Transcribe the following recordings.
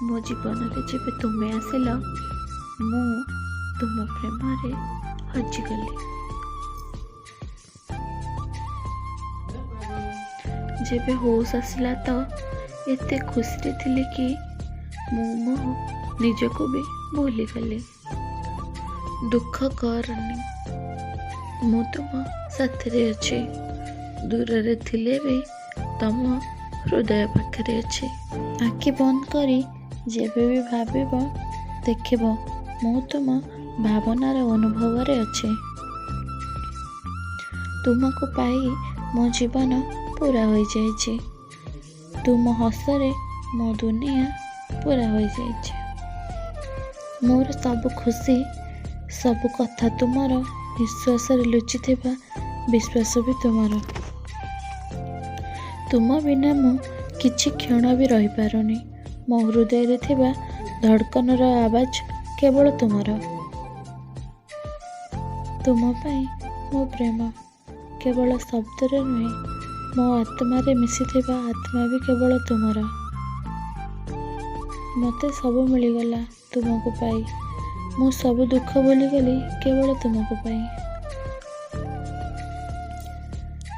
ମୋ ଜୀବନରେ ଯେବେ ତୁମେ ଆସିଲ, ମୁଁ ତୁମ ପ୍ରେମରେ ହଜିଗଲି। ଯେବେ ହୋସ୍ ଆସିଲା ତ ଏତେ ଖୁସିରେ ଥିଲି କି ମୁଁ ମୋ ନିଜକୁ ବି ଭୁଲିଗଲି। ଦୁଃଖ କରନି, ମୁଁ ତୁମ ସାଥିରେ ଅଛି। ଦୂରରେ ଥିଲେ ବି ତମ ହୃଦୟ ପାଖରେ ଅଛି। ଆଖି ବନ୍ଦ କରି ଯେବେ ବି ଭାବିବ, ଦେଖିବ ମୁଁ ତୁମ ଭାବନାର ଅନୁଭବରେ ଅଛି। ତୁମକୁ ପାଇ ମୋ ଜୀବନ ପୂରା ହୋଇଯାଇଛି। ତୁମ ହସରେ ମୋ ଦୁନିଆ ପୂରା ହୋଇଯାଇଛି। ମୋର ସବୁ ଖୁସି, ସବୁ କଥା ତୁମର। ନିଶ୍ୱାସରେ ଲୁଚିଥିବା ବିଶ୍ୱାସ ବି ତୁମର। ତୁମ ବିନା ମୁଁ କିଛି କ୍ଷଣ ବି ରହିପାରୁନି। ମୋ ହୃଦୟରେ ଥିବା ଧଡ଼କନର ଆବାଜ କେବଳ ତୁମର। ତୁମ ପାଇଁ ମୋ ପ୍ରେମ କେବଳ ଶବ୍ଦରେ ନୁହେଁ, ମୋ ଆତ୍ମାରେ ମିଶିଥିବା ଆତ୍ମା ବି କେବଳ ତୁମର। ମୋତେ ସବୁ ମିଳିଗଲା ତୁମକୁ ପାଇ। ମୁଁ ସବୁ ଦୁଃଖ ଭୁଲିଗଲି କେବଳ ତୁମକୁ ପାଇ।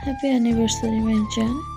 ହାପି ଆନିଭର୍ସରୀ, ମାଇ ଜାନ୍।